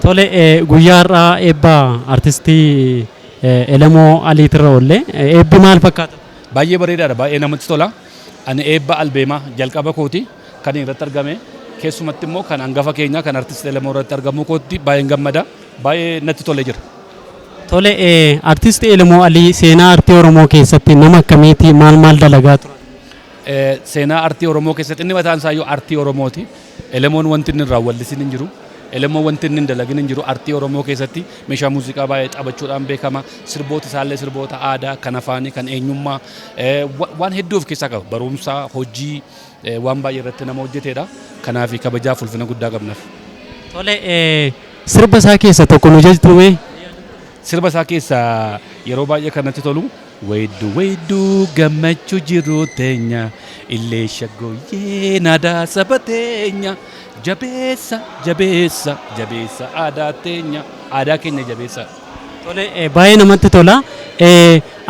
Tole, guyyaa har'aa eebba artistii Elemoo Aliitirra oollee, eebbi maal fakkaata? Baay'ee bareedaadha, baay'ee namatti tola. Ani eebba albeemaa jalqaba kooti kan irratti argame, keessumatti immoo kan hangafa keenya kan artistii Elemoo irratti argamuu kootti baay'een gammada, baay'ee natti tolee jira. Tole, artistii Elemoo Alii seenaa artii Oromoo keessatti nama akkamiiti, maal maal dalagaa turan? Seenaa artii Oromoo keessatti inni mataan isaayyuu artii Oromooti. Elemoon wanti inni irraa wallisin hin jiru. Elemoon wanti inni hin dalagin hin jiru. Artii Oromoo keessatti meeshaa muuziqaa baay'ee taphachuudhaan beekama. Sirboota isaallee sirboota aadaa, kan afaanii, kan eenyummaa waan hedduu of keessaa qaba. Barumsa, hojii, waan baay'ee irratti nama hojjetedha. Kanaaf kabajaaf ulfina guddaa qabnaaf. Tole, sirba isaa keessa tokko nu jajjume. Sirba isaa keessaa yeroo baay'ee kan natti tolu "Weedduu weedduu gammachuu jiru teenya, illee shaggooyyee naadaa saba teenya, jabeessa jabeessa jabeessa aadaa teenya, aadaa keenya jabeessa." Tole, baay'ee namatti tola.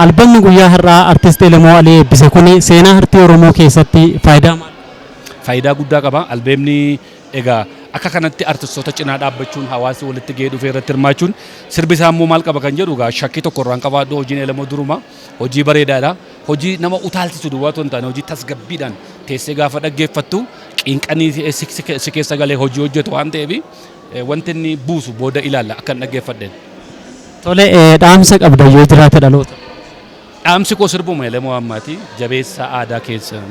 Albamni guyyaa har'aa artistii Elemoo Alii eebbise kuni seenaa artii Oromoo keessatti faayidaa maal? Faayidaa guddaa qaba. Albeemni egaa akka kanatti artistoota cinaa dhaabbachuun, hawaasni walitti gahee dhufee irratti hirmaachuun, sirbi isaa immoo maal qaba kan jedhu egaa shakkii tokko irraan qabaadhu, hojiin Elemoo duruma hojii bareedaadha. Hojii nama utaalchisu duwwaa otoo hin taane, hojii tasgabbiidhaan teessee gaafa dhaggeeffattu qiinqanii si keessa galee hojii hojjetu waan ta'eef, wanti inni buusu booda ilaalla akka hin dhaggeeffadheen. Tole, dhaamsa qabda yoo jiraate dhaloota. Dhaamsi koo sirbuma Elemoo ammaati, jabeessa aadaa keessa.